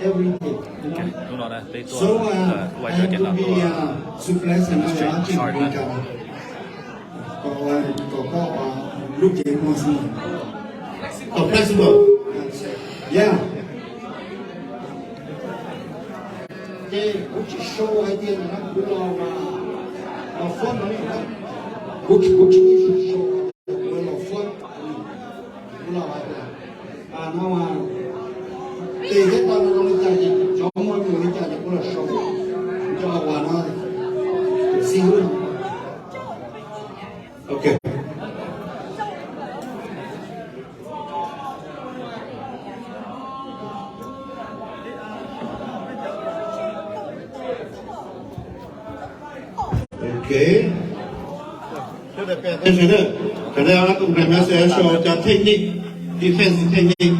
everything, you know. Hnub no peb tuaj, so uh, I have to be uh, so blessed and I ask you to come. Kom, kom koj lub cev muag xwb. Kom flexible. Yeah. Ces kuv tsis sau hais tias kuv los, los fab no, kuv, kuv tsis sau, kuv los fab, kuv los hais tias, no, tes thiab taw no zoo li cas ces cov muag zoo li cas ces kuv los sau, cov uas no, xib hwb no. Ok. Ok. Cov no, cov no, cov no yog cov technique, defense technique.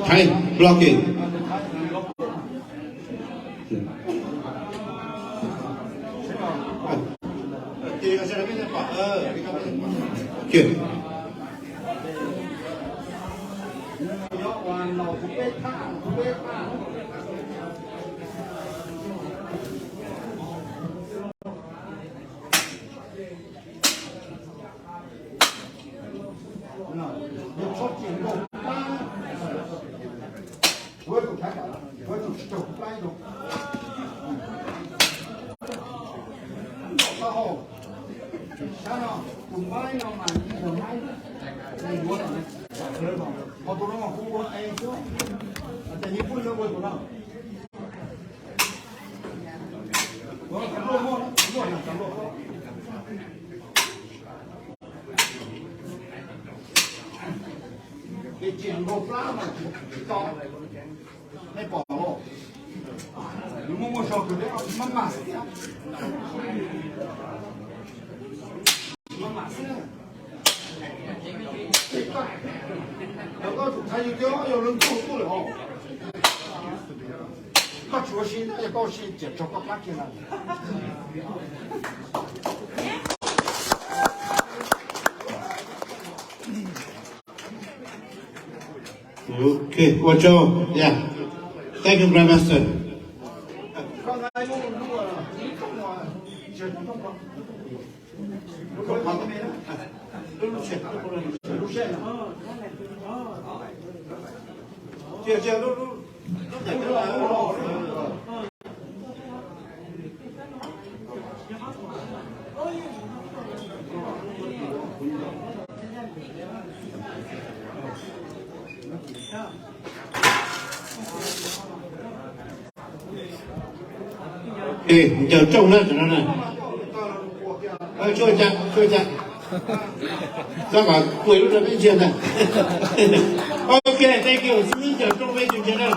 Thaiv, blocking. Ces tsis nkaus plab mas tsis tau. Nej pom los? Nws muaj muaj zog kawg, peb maj mam xwb, maj mam xwb. Koj tsum xav yus tias yog lawv nkaug tuaj lawm os. Koj tsis ua si, yog koj ua si ces tso koj plab kiag lawm. Ok, ua tsaug. Yeah. Thank you, Grandmaster. Ncaws rooj na, tsam no na. Tshuaj ca, tshuaj ca. Koj kom kuaj lub rau peb ntsia ntag. Ok, thank you. Xib hwb ncaws rooj peb tus ntsia na.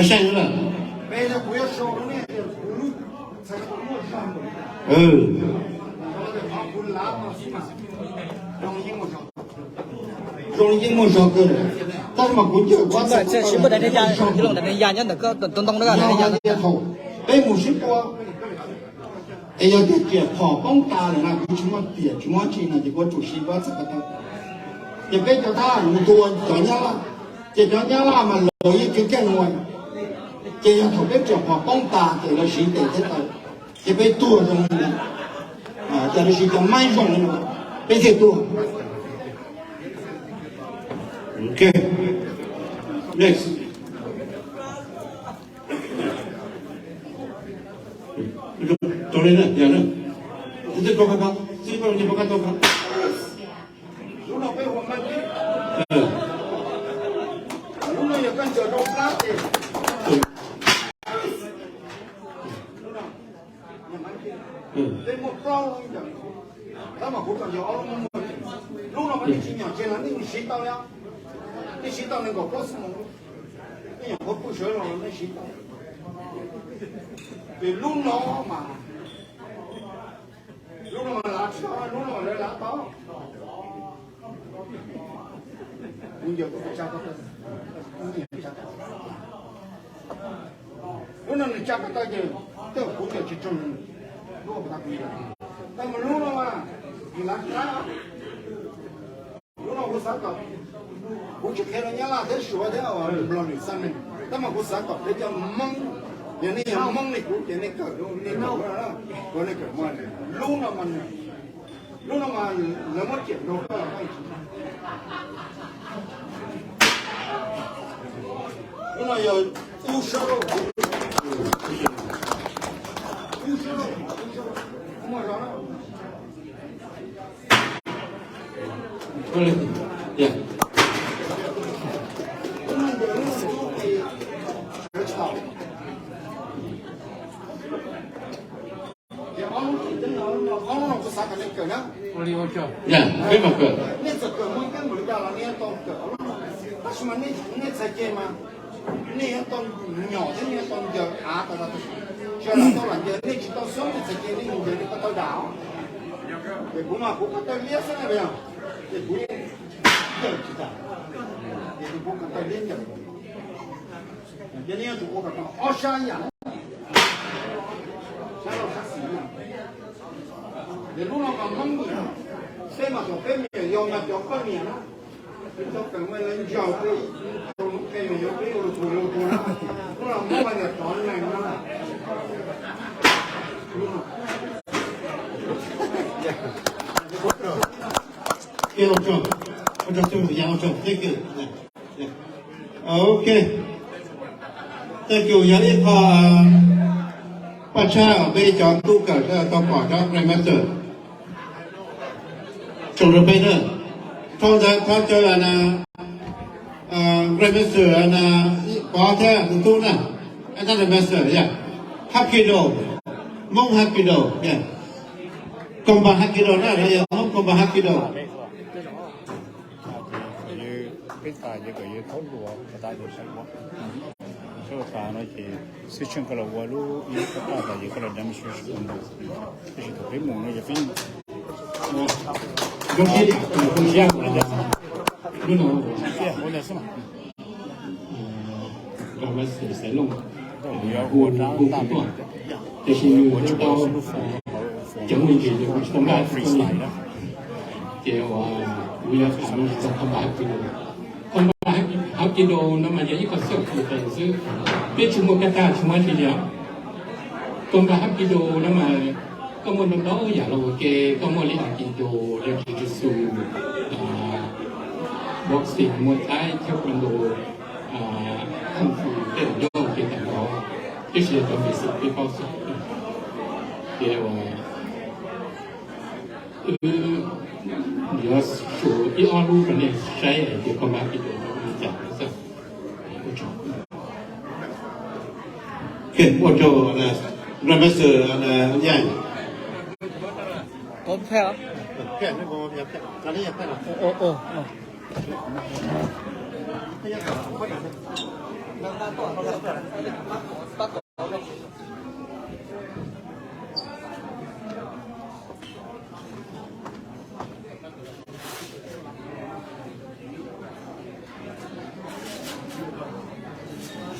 Saib lawm. Zoo li yeej muaj zog kawg, tab sis mas kuv ncaws kuv txawm ntawm ya nyob ntawm ntoo ntoo na. Peb mus sib tua, es yog tias riam phom poob tas lawm na, kuv tsis muaj tiam tsis muaj tsi no ces kuv tsum siv kuv txhais ko taw. Ces peb cov thab mus tua cov nyab laj, ces cov nyab laj mas los yeej kev keej ua. Ces yog thaum peb riam phom poob tas ces lawv siv tes thiab taw, ces peb tuag zoo li no. Ces lawv siv cov maib zoo li no, peb thiaj tuag. Ok. Next. Rau li na, yog na. Xib hwb, xib hwb, xib hwb, xib hwb. Lub no peb hu maib tib. Lub no yog koj ncaws rau plab ces. Lub no, peb muaj plaub lub ncaws. Tab mas kuv tseem ncaws ob lub muaj muaj. Lub no mas nej tsis nyam ces los nej mus siv tau li. Nej siv tau nees nkaum plaub xuab moos. Nej nyuam qhuav pw sawv los nej siv tau. Ces lub no mas, lub no mas lav tsis tau, lub no mas lawv lav tau. Kuv ncaws kuv tsa tau, kuv ncaws tsa tau. Lub no nws tsa tau ces tej kuv ncaws tsis tsoo, lub no kuv ncaws. Tab mas lub no mas nws lav tsis tau. Lub no kuv xav kom, kuv tsis qhia rau Nyab Laj thiab Suav thiab Nplog nws xav ne, tab mas kuv xav kom peb cov Hmoob, yog nej yog Hmoob li kuv ces nej kawm, nej kawm, nej kawm mas lub no mas, lub no mas lawv muab ciam nrog koj. Lub no yog u sab, u sab, muaj zog na. Peb mam kawm. Nej txawm kawm muaj ib kab npaum li cas los nej yuav tau kawm, tab sis mas nej txhais ceg mas nej yuav tau nyom thiab nej yuav tau ncaws av tas tas, sawv daws tau lam ncaws, nej tsis tau xob nej txhais ceg nej mus ncaws nej ko taw dam. Ces kuv mas kuv ko taw liab xwb na, ces kuv ncaws tsis tas, ces kuv ko taw liab ncaws. Ces nej yuav tsum ua kom tau ob sab yam, sab laug sab xis na. Ces lub no mas Hmoob niam, peb mas kom peb me nyuam yaus mas cov poj niam na, peb tau kawm mas lawv ncaws peb, tau lub qe mas yuav peb ua lus tus lus tus na, lub no Hmoob mas niam rov nees na. Ua tsaug, ua tsaug txhua yam, ua tsaug, thank you. Ok. Thank you, yog ib qho paj tshab uas peb cov tub kawm tau pom cov Grandmaster tsoom rau peb na. Dhau ntawd thov caw Grandmaster Pov thiab tus tub na, Grandmaster, yeah. Hapkido, Hmoob Hapkido, yeah. Combat Hapkido na, yog Hmoob Combat Hapkido. Peb tas ces kom yawg thaub hluas tas yawg sawv ua, sawv ua tas no ces xwb tsheej koj los ua lub ib lub paj tag tas yawg koj los demonstration ua npaum. Tab sis thaum peb mus no yog peb mus zoo siab, zoo siab, zoo siab xwb mas. Rau mas xaiv looj, hu kuv tuaj, tiam sis nws tau ceev me ntsis, nws kuj tsis tau nkag hab kid no, ces uas kuv yuav tham no txog combat hab kid no. Combat hab kid no mas yog ib qho self defense xwb, peb tsis muaj kab tag tsis muaj dab tsi li. Combat hab kid no mas koj muaj ntau ntau yam los ua ke, koj muaj li aikido, li jiu-jitsu, boxing, muay thai, taekwondo, kung fu, tej no nyob ua ke tag nrho, tab sis yog cov basic peb paub xwb. Ces wb yuav su ib ob lub rau nej saib hais tias combat hab kid no li cas xwb. Ua tsaug, Grandmaster Yaj.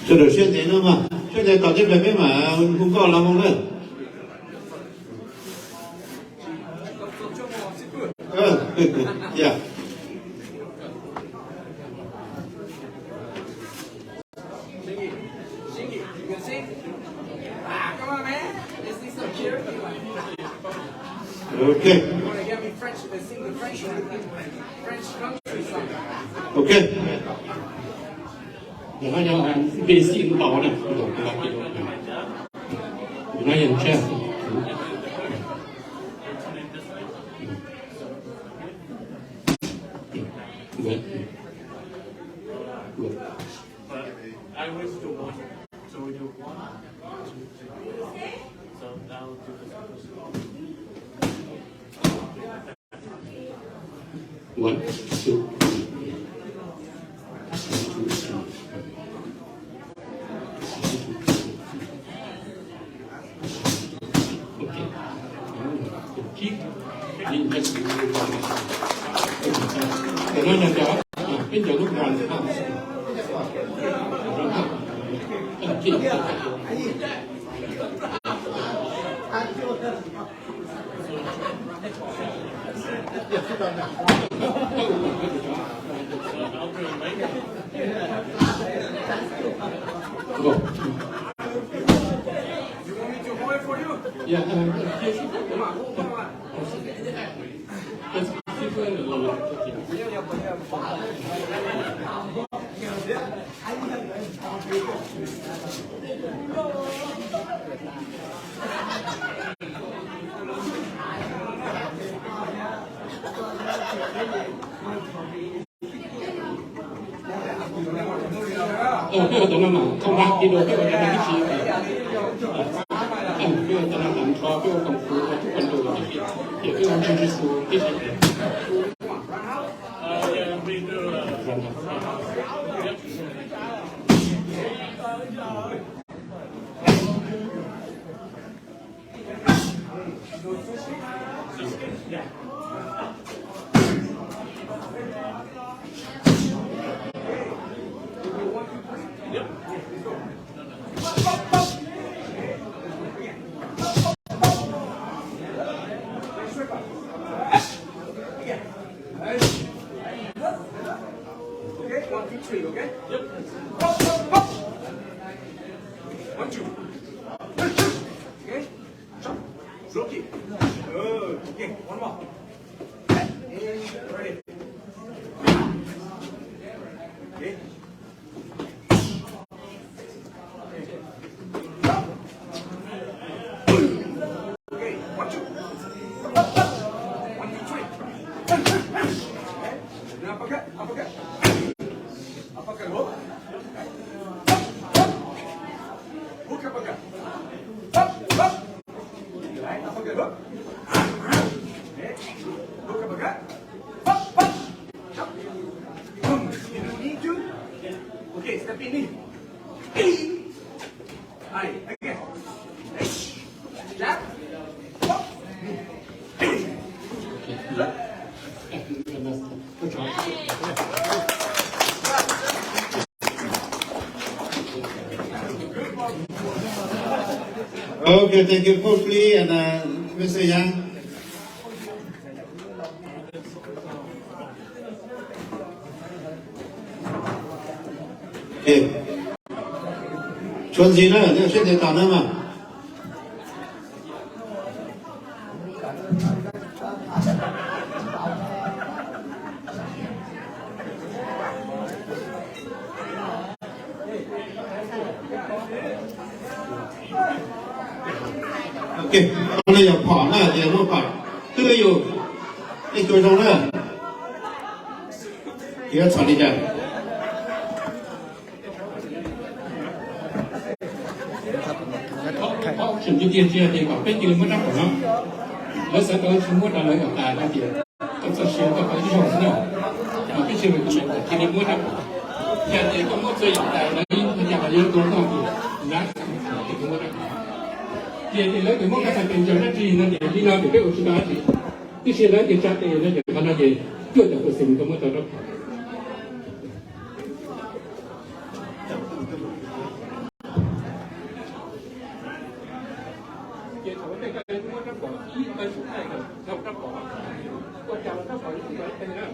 Sawv daws siab ntev no mas, siab ntev tom tej pliag peb mam hu nkauj los mus na. Ok. Ok. Nws no yog basic ntau na, nws no yog ntshe. One, two, three. One, two, three. Cov no yog cov peb cov lub rau Peb ua tau no mas thông báo ký lục, peb ua tau no ib tsi, peb ua tau no tag nrho, peb ua công phu ua tub pab ntu ib tsi, ces peb ua ntseeg Yexus ib tsi. Okay, one, two, three, okay? Yep. Up, up, up. One, two. Okay. Jump. Slow kick. Good. Okay, one more. And ready. Okay. Okay, one, two. One, two, three. Now uppercut, uppercut. Uppercut, hook. Hook, uppercut. Up, up. Right, uppercut, hook. Okay. Hook, uppercut. Up, up. Jump. Boom. You don't need to. Okay, step in knee. Hey. Hey, again. Hey. Jab. Up. Hey. Good. Okay, thank you, Coach Lee and uh, Mister Yang. Tshuav ntxiv na, nej seb ntev tas na mas. Ok, qhov no yog phom na, ces muaj phom twb yus, nej xyuas zoo na, ces txhom li cas. Tseem tiag tiag tsis yog tias kom peb cia li muab rab phom no, lawv xav tau tsis muab rau lawv kom tas no tias koj txoj sia koj qhov ib zaug xwb na. Mas peb tsis yog cia li muab rab phom, yog tias koj muab txhua yam tas lawv ib yam los yuav tua koj tias lawv tsis muab rab phom. Ces tias lawv tias muab koj txhais tes ntsaws dab tsi no ces li no ces peb ua tsis tau dab tsi. Tiam sis lawv tias tsa tes no ces qhov no ces cuaj caum percent koj muab tau rab phom. Ces thaum ntej koj muab rab phom ib, rab phom, ua cas los rab phom ib tug ib teg na.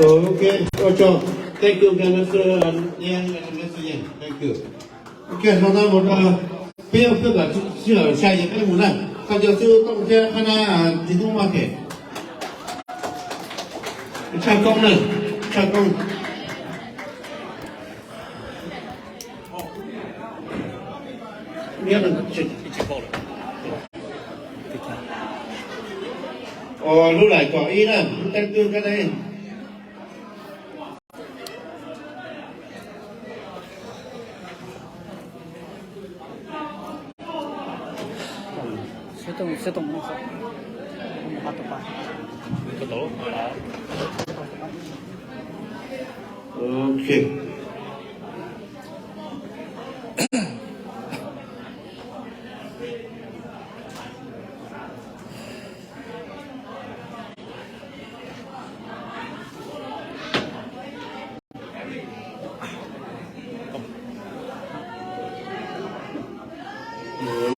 Ok, ua tsaug. Thank you, Minister Yang, Minister Yang. Thank you. Ok, sau ntawv mus rau peb, peb kom sij hawm sai ces peb mus na. Koj cov xwb koj mus thiab qhab na, tsis tub maj phem. Tshaj koob na, tshaj koob. Ua lub laim kom ib na, lub teeb twg koj ne. Ok.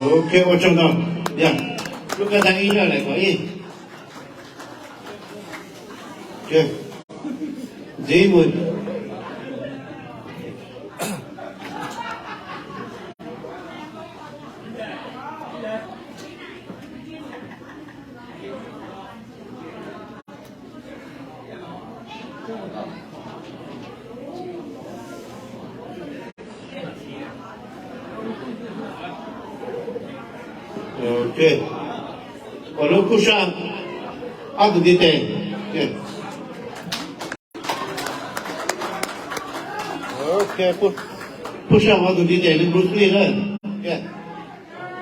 Ok, ua tsaug ntau. Yog, lub kab tag ib na, laim kom ib. Ntxiv mus. Ok. Ua lub push up ob tug ntiv tes. Ok, push up ob tug ntiv tes li Bruce Lee na.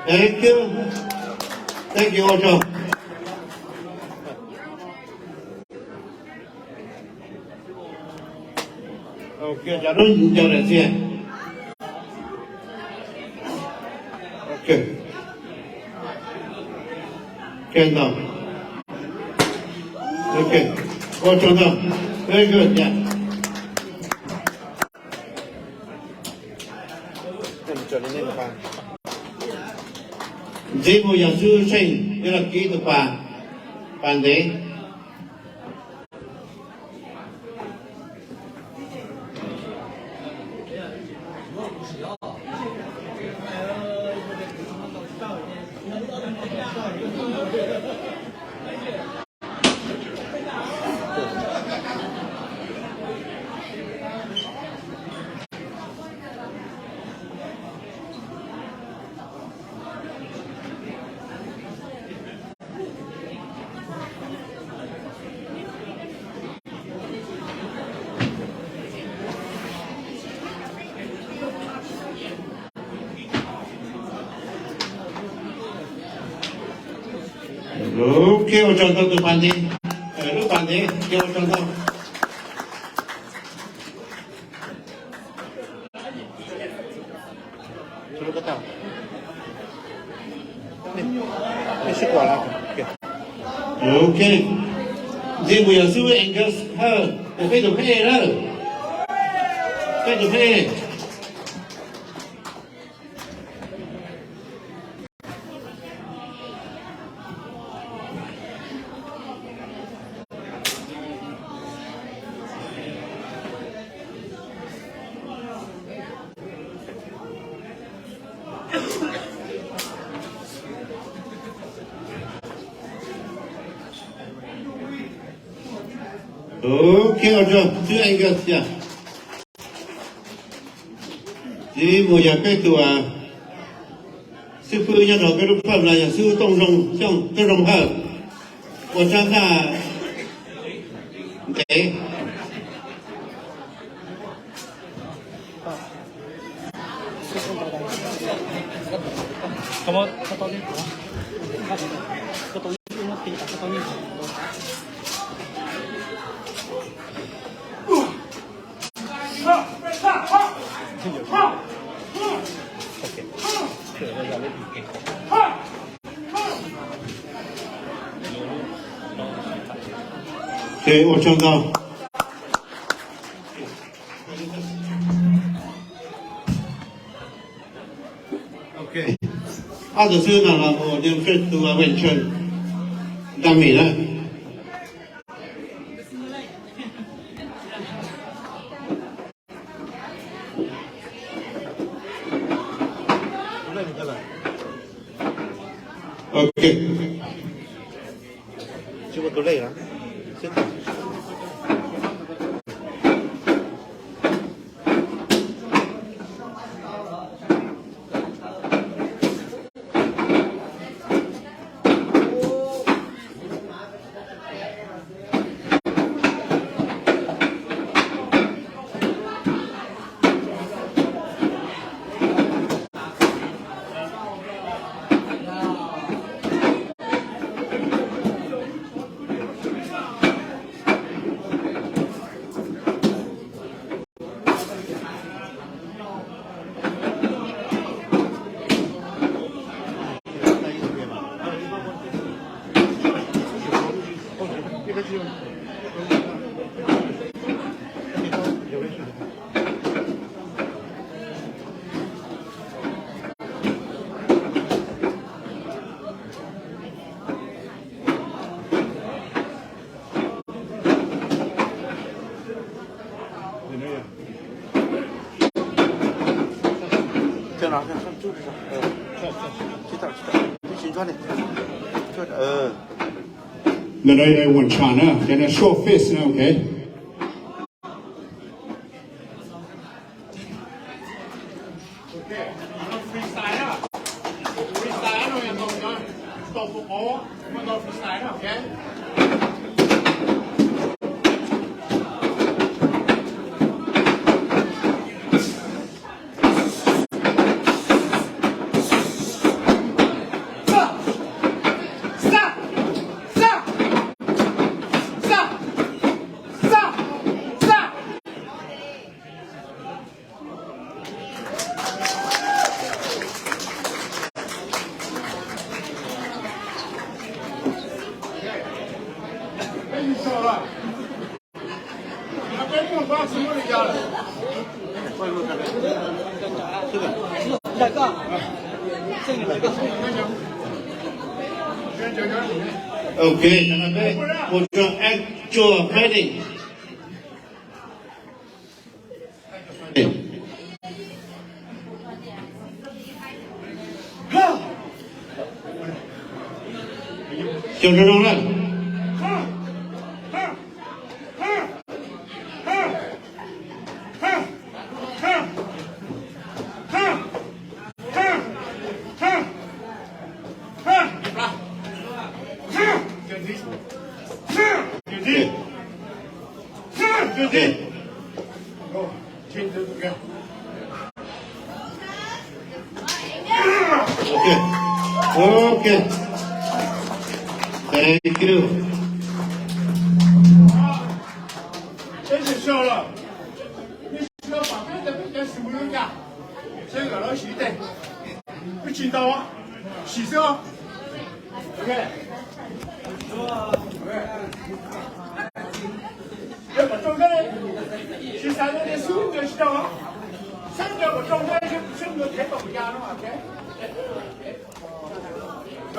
Thank you. Thank you, ua tsaug. Ok, cov lub ncaws daim txiag. Ok. Ok, ntau. Ok. Ua tsaug ntau. Very good, yeah. Ntxiv mus yog xwb Tsheej yuav los kib tus pas, pas ntev. Ok, ua tsaug ntau tus pas ntev, lub pas ntev, ua tsaug ntau. Ok. Ntxiv mus yog xib hwb Angus Hawj, tus peb tus pheej na. Peb tus pheej. Ok, ua tsaug xib hwb Angus thiab. Txiv mus yog peb tus xib fwb nyob rau peb lub phaj na yog xib fwb Tooj Zoo Xyooj, Tooj Zoo Hawj, ua sab ntaj ntev. Ces ua tsaug ntau. Ob tug xib hwb no los mus ua tus Wei Chun Dami na. Ok. Ntawm no ua tsham na, cov no short fist na, ok. Ok, mus rau actual fighting. Xyoo zoo zoo na. Ok. Ok. Thank you. Peb tsis sau los, nej tsis tau pom peb cov, peb cov xim mus li cas, seb lawv lub siv tes. Wb tsis ntau, sim xwb. Ok. Cov kom rooj dej, tsis xav li tias xub ntawd tsis tau, xub ntawd kom rooj dej, xub ntawd thev kom ya no, ok. Ok.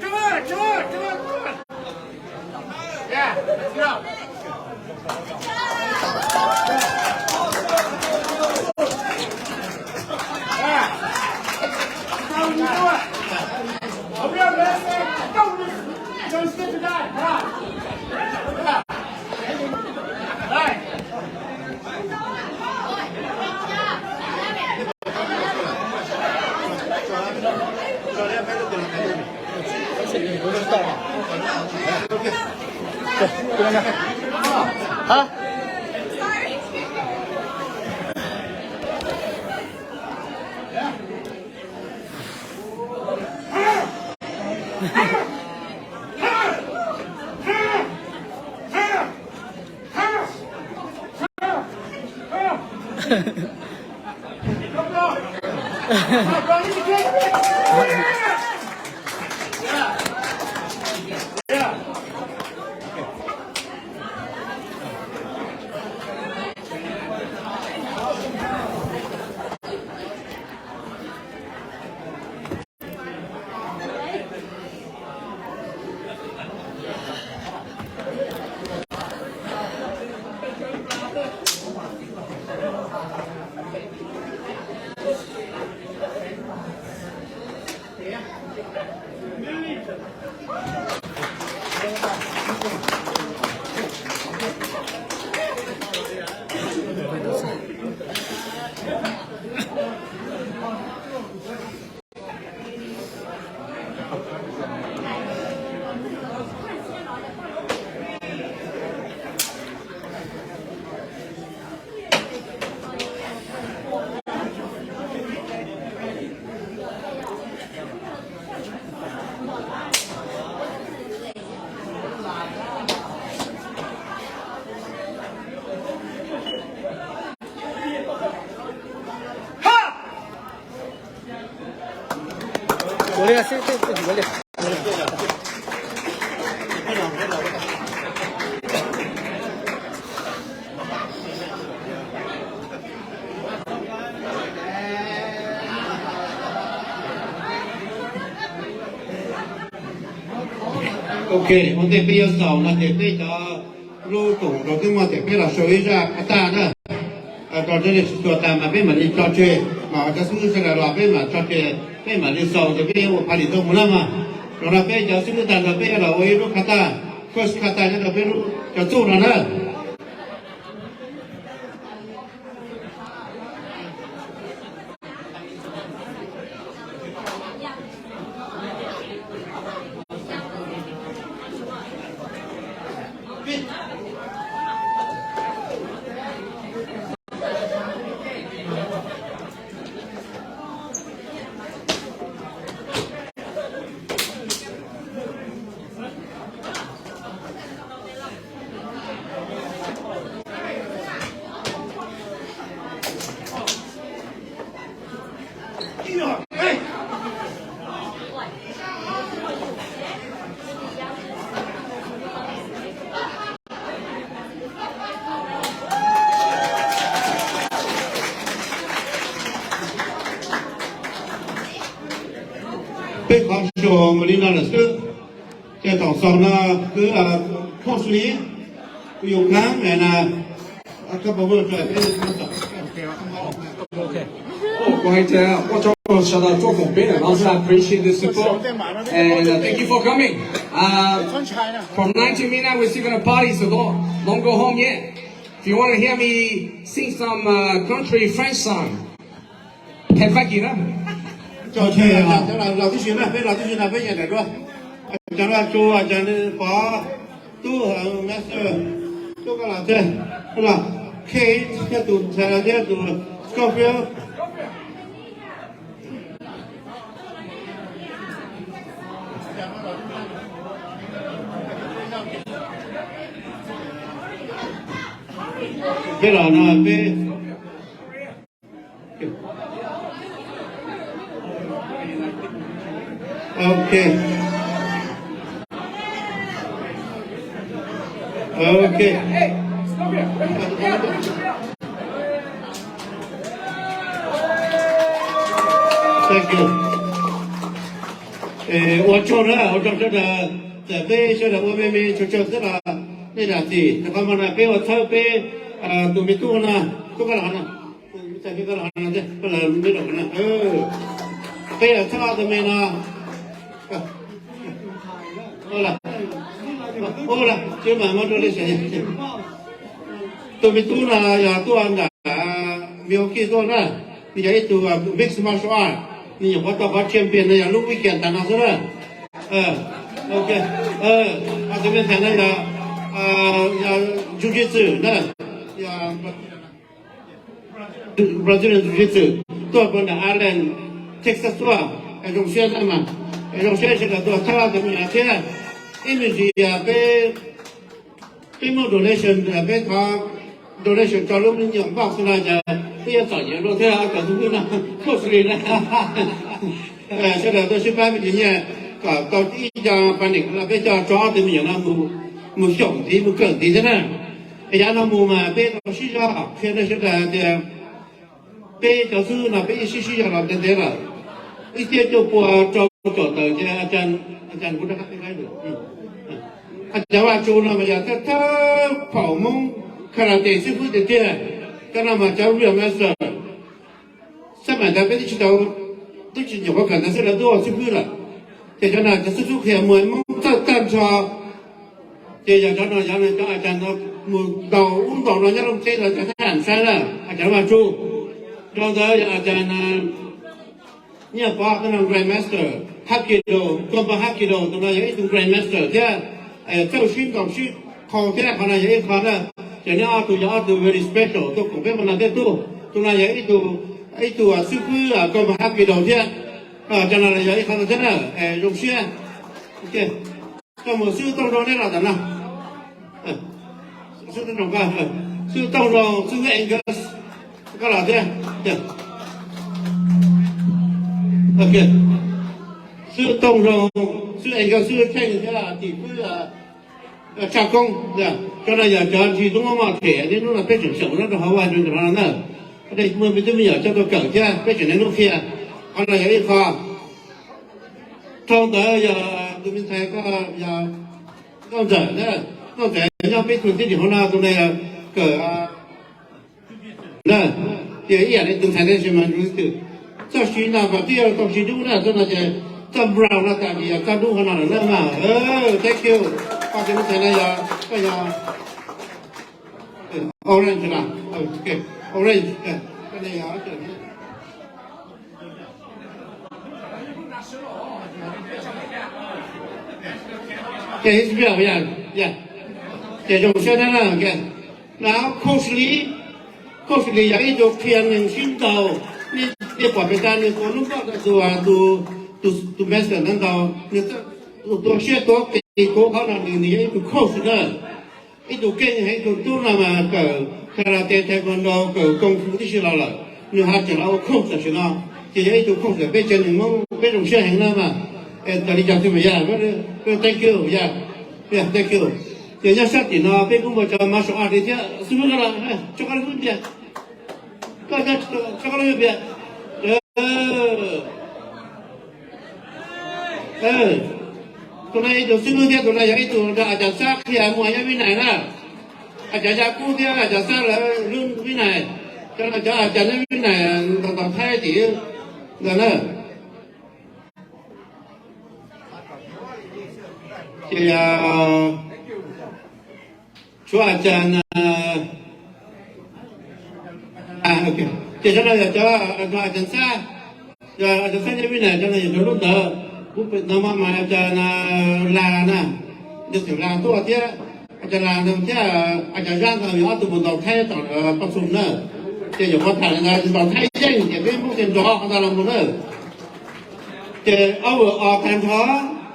Come on, come on, come on, come on. Yeah, let's go. Yeah. That's how you do it. Hurry up, man. Don't, don't skip the guy. Come on. Yeah. All right. Ok, ua ntej peb yuav xaus no ces peb cov lub koom rau twb muaj tias peb los sau ib zaj qhov tag na. Rau teb li tsis tshua tas mas peb mam li tso tseg, mas cov xib hwb sawv daws los peb mam tso tseg, peb mam li xaus ces peb yuav ua pha li tau mus na mas. Rau no peb cov xib hwb tag nrho peb yuav los ua ib lub qhov tag, first qhov tag nyob rau peb lub cov txuj no na. Peb qhov show mus li no lawm xwb, ces thaum xaus no kwv Thoj Sli, kwv Yus Kab, and a couple of other players. Ua tsaug ntau rau peb, I appreciate the support and uh, thank you for coming. Uh, from nine to midnight we're still gonna party, so don't don't go home yet. If you wanna hear me sing some uh, country French song, head back it up. Cov los tib si na, peb los tib si na, peb nyiam nraim dua. Cov no tsu, cov pov, tub, master, tub koj los thiab, los Kate thiab tus ntxhais los thiab tus Scorpio. Peb los no peb Ok. Ok. Thank you. Ua tsaug na, ua tsaug sawv daws, txawm peb sawv daws ua me me tsaug tsaug xwb los nej zam txim. Rau qhov no peb ua txhawb peb tus me tub no, tub koj los no, peb ua txhawb ob tug me no. Ua la, ua la, tsis mas muab rau li sawv. Tus me tub no yog tuaj nram Milwaukee tuaj na, nws yog ib tug mixed martial art, nws nyuam qhuav tau qhov champion no yog lub weekend tas no xwb na. Ok, tus me ntxhais no yog jiu-jitsu na, yog Brazilian jiu-jitsu, tuaj puag nram Allen, Texas tuaj, zoo siab na mas, zoo siab sawv daws tuaj txhawb tus me nyuam thiab. Ib me ntsis peb, peb muaj donation, peb thov donation rau lub me nyuam npauj xwb no ces peb yuav txom nyem dua thiab, kom tus me no khuj xws li na. Sawv daws tuaj sib pab me ntsis nyiaj kom tau ib co pab niam los peb coj tso ob tug me nyuam no mus xyaum ntxiv mus kawm ntxiv thiab na. Yav no mus mas peb tau sib zog qhia rau sawv daws hais tias peb cov xib hwb no peb sib sib zog los ntev ntev lawm, ib txhiab cuaj pua rau caum tawm ces a, a cas Vaj Tsum no mas yog thawj thawj phaum Hmoob karate xib fwb tiag tiag. Cov no mas cov real master. Xab maim ntawd peb twb tsis tau, twb tsis nyuam qhuav kawm ntawv xwb lawv twb ua xib fwb lawm. Ces cov no cov xib fwb qhia muaj Hmoob txawj tag nrho. Ces yog cov no, cov no cov a cas no mus ntaus ub ntaus no nyob Looj Ceeb los cov thab ham saib na, a cas Vaj Tsum. Rau ntawd yog a cas Nyiaj Pov, tus no grandmaster Hapkido, combat Hapkido, tus no yog ib tug grandmaster thiab, txawj sib ntaus sib qhau thiab, qhov no yog ib qho na. Ces neb ob tug yog ob tug very special tuaj koom peb qhov no thiab tub. Tus no yog ib tug, ib tug xib fwb combat Hapkido thiab. Cov no yog ib qho no thiab na, zoo siab. Koj mus xib hwb Tooj Zoo neb los tom no. Xib hwb Tooj Zoo, xib hwb Tooj Zoo, xib hwb Angus, koj los thiab. Xib hwb Tooj Zoo, xib hwb Angus, xib hwb Theej thiab tim xib hwb Tshaj Koob. Cov no yog cov ntsis tub muaj moj them, niaj hnub no peb tseem xyaum nyob rau hauv vaj rau ntawm no na. Muaj me tub me nyuam coj tuaj kawm thiab peb tseem niaj hnub qhia. Qhov no yog ib qho. Dhau ntawd yog tus me ntxhais ko yog Nkauj Ntxawm na, Nkauj Ntxawm nyob peb tug tib tim hauv no, tus no yog kawm na, ces ib yam li tus ntxhais ntawd mas tus twg txoj siv no mas twb yuav tau siv dub na, txoj no ces txoj brown no tas ces yog txoj dub hauv no lawm na mas. Thank you. Koj tus me ntxhais no yog, koj yog orange na, orange, koj no yog Ces zoo siab na, na Coach Lee, Coach Lee yog ib tug qhia neeg sib ntaus, nej pom pem tas nws tua lub nkoj rau tus, tus master ntawd ntaus, nws tua siab tuav qis kuv qhov no, nws yog ib tug coach na. Ib tug keej heev, tus tub no mas kawm karate, taekwondo, kawm kung fu tib si los lawm, nws ho tseem los ua coach tam sim no, ces yog ib tug coach peb tsev neeg Hmoob peb zoo siab heev na mas. Raws li cov twg mas yog, thank you, yog, thank you. Ces nyob sab tim no peb kuj muaj cov martial arts li thiab, xib hwb koj los, tso koj lub piam, koj tso koj lub piam. Tus no ib tug xib hwb thiab, tus no yog ib tug nrog a cas Xab qhia muaj nyob Vib Nais na. A cas Yaj Kub thiab a cas Xab lawv lub Vib Nais, cov no cov a cas nyob Vib Nais ntaus ntaus Thaib tim ntawd na. Ces tshuav a cas, ces cov no yog cov a cas Xab, yog a cas Xab nyob Vib Nais, cov no yog cov lub ntawd. Kuv pem no mas a cas Las na, Yawg Xeem Las tuaj thiab, a cas Las ntawd thiab a cas Zab ntawd yog ob tug mus ntaus Thaib tom Paj Xum na. Ces nyuam qhuav tham li ntawd ntaus Thaib yeej ces peb Hmoob thiaj nrov qhov ntawd los mus na. Ces overall tag nrho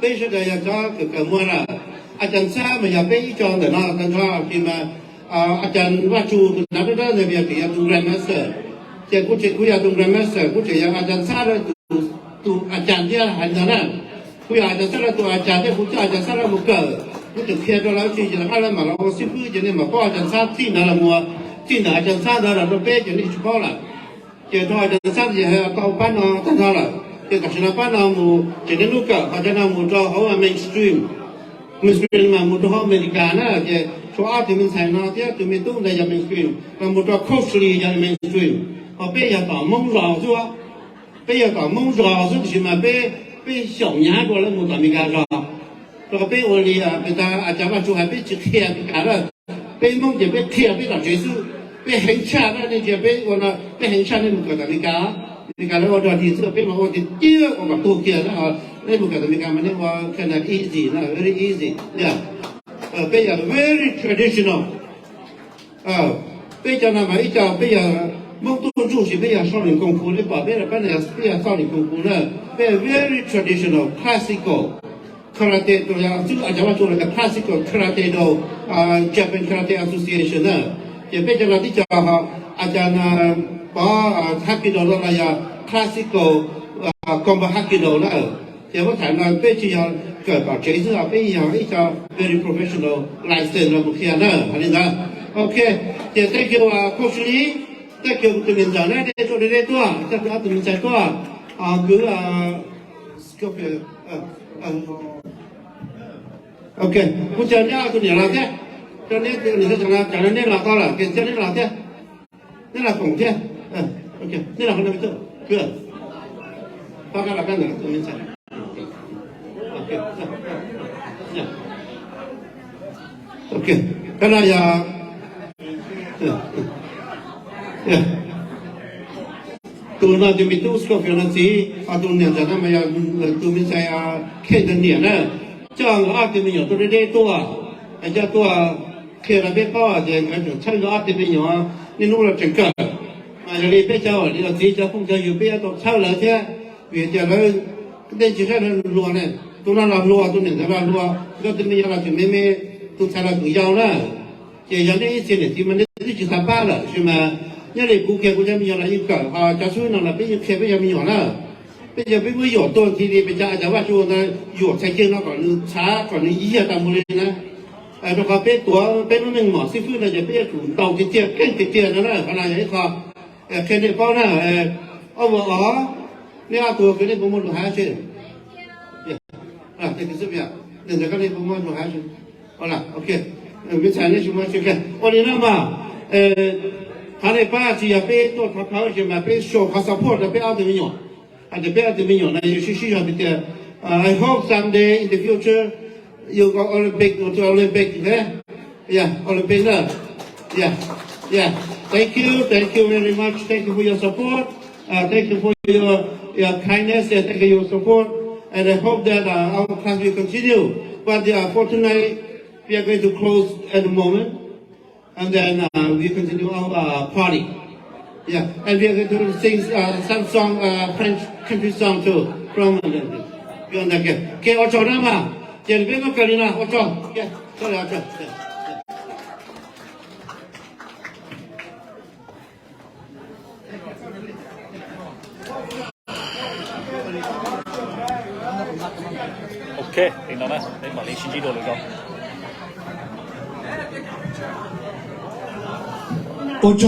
peb sawv daws yog cov kawm kawm muag lawm. A cas Xab mas yog peb ib co ntawm no tag nrho, ces mas a cas Vaj Tsum tus nav dawb dawb ntawd yog tseem yog tus grandmaster. Ces kuv tseem kuv yog tus grandmaster, kuv tseem yog a cas Xab lawv tus a cas thiab hais ntawd na. Kuv yog a cas Xab lawv tus a cas thiab kuv coj a cas Xab lawv mus kawm. Kuv tseem qhia rau lawv tsis ces lawv qab lawv mam los ua xib fwb ces nej mam paub cov xab txij ntawd los mus, txij ntawm cov xab ntawd los rau peb ces nej tsis paub lawm. Ces rau cov xab ces tau pab no tag nrho lawm. Ces tam sim no pab no mus ces nej lub kawm qhov cov no mus rau hauv mainstream. Mainstream mas mus rau hauv Amelikas na, ces tshuav ob tug me ntxhais no thiab tus me tub ntawd yog mainstream, los mus rau Coach Lee yog mainstream. Ho peb yog tom Hmoob zos xwb, peb yog tom Hmoob zos xwb tiam sis mas peb, peb xyaum nyhav dua lawv mus tom Amelikas zos. Rau qhov peb ua li pes tas a cas Vaj Tsum hais peb tsis qhia Amelikas lawm. Peb Hmoob ces peb qhia peb tom tsev xwb, peb heev tshaj na, nej ntsia peb ua no peb heev tshaj nej mus kawm tom Amelikas. Amelikas lawv ua dog dig xwb, peb mas ua tiag tiag ua kom tuag kiag na. Nej mus kawm tom Amelikas mas nej ua kind of easy na, very easy, yeah. Peb yog very traditional. Peb cov no mas ib co peb yog Hmoob tub ntsuj ces peb yog Shaolin Kung Fu, nej pom peb, peb yog Shaolin Kung Fu na. Peb very traditional, classical karate, rau yog xwb a cov Vaj Tsum los yog classical karate do Japan Karate Association na. Ces peb cov no tib co a cas pov Hapkido los yog classical combat Hapkido na. Ces huab thaiv no peb tsis yog kawm tom tsev xwb os, peb yog ib co very professional license los mus qhia na, hais li ntawd. Ok, ces thank you Coach Lee, thank you tus niam ntxawm na, nej tuaj deb deb tuaj, thank you ob tug me ntxhais tuaj, kwv Ok, kuv coj neb ob tug niam los thiab, coj neb tus niam thiab, cov no neb los tau lawm ces coj neb los thiab, neb los koom thiab, neb los qhov no me tub, kwv, pab koj los koj ntawm tus me ntxhais. Ok, koj no yog tus no tus me tub Scorpio no txiv, ho tus niam ntxawm no mas yog tus me ntxhais Kate niam na. Coj nkawd ob tug me nyuam tuaj deb deb tuaj, coj tuaj qhia rau peb paub tias nkawd tseem txhawb nkawd ob tug me nyuam niaj hnub los tseem kawm. Mas yog li peb cov ua niam ua txiv cov phooj cov ywg peb yuav tau txhawb lawv thiab, vim tias lawv, nej tsis saib lawv hluas ne, tus no los hluas, tus niam ntxawm los hluas, nkawd tus me nyuam los tseem me me, tus ntxhais los tseem yau na. Ces yog nej ib txhia niam txiv mas nej twb tsis xav pab lawm, tiam sis mas nyob li kuv kiag kuv cov me nyuam los yeej kawm, ho cov xib fwb no los peb yeej qhia peb cov me nyuam na. Peb yog peb muab yuam tuag nthi li pes tsawg, cov Vaj Tsum ntawd yuam txhais ceg no kom nws txhav kom nws yiag tag mus li na. Rau qhov peb tuav peb lub neej mom xib fwb no ces peb yuav tsum ntaus tiag tiag keej tiag tiag no na, qhov no yog ib qho qhia nej paub na. Ob vos os, nej ob tug kwv nej puas muaj lus hais tsis? Ua li no mas, qhov nej pab tsis yog peb tuaj thov khawv, tiam sis mas peb show qhov support rau peb ob tug me nyuam. Hais tias peb ob tug me nyuam no yuav sib sib zog tiag tias, I hope someday in the future you go Olympic, to Olympic, yeah, Olympic na. Yeah, yeah. Thank you, thank you very much. Thank you for your support. Uh, thank you for your, your kindness and thank you for your support. And I hope that uh, our class will continue. But uh, for tonight, we are going to close at the moment. And then uh, we continue our uh, party. Yeah, and we are going to sing uh, some song, uh, French country song too. From uh, beyond that. Okay, ua tsaug na mas. Ces peb muab kawm li no, ua tsaug. Okay, tsaug, ua tsaug. Ok, li no na, peb mam li sib ntsib dua lwm zaus.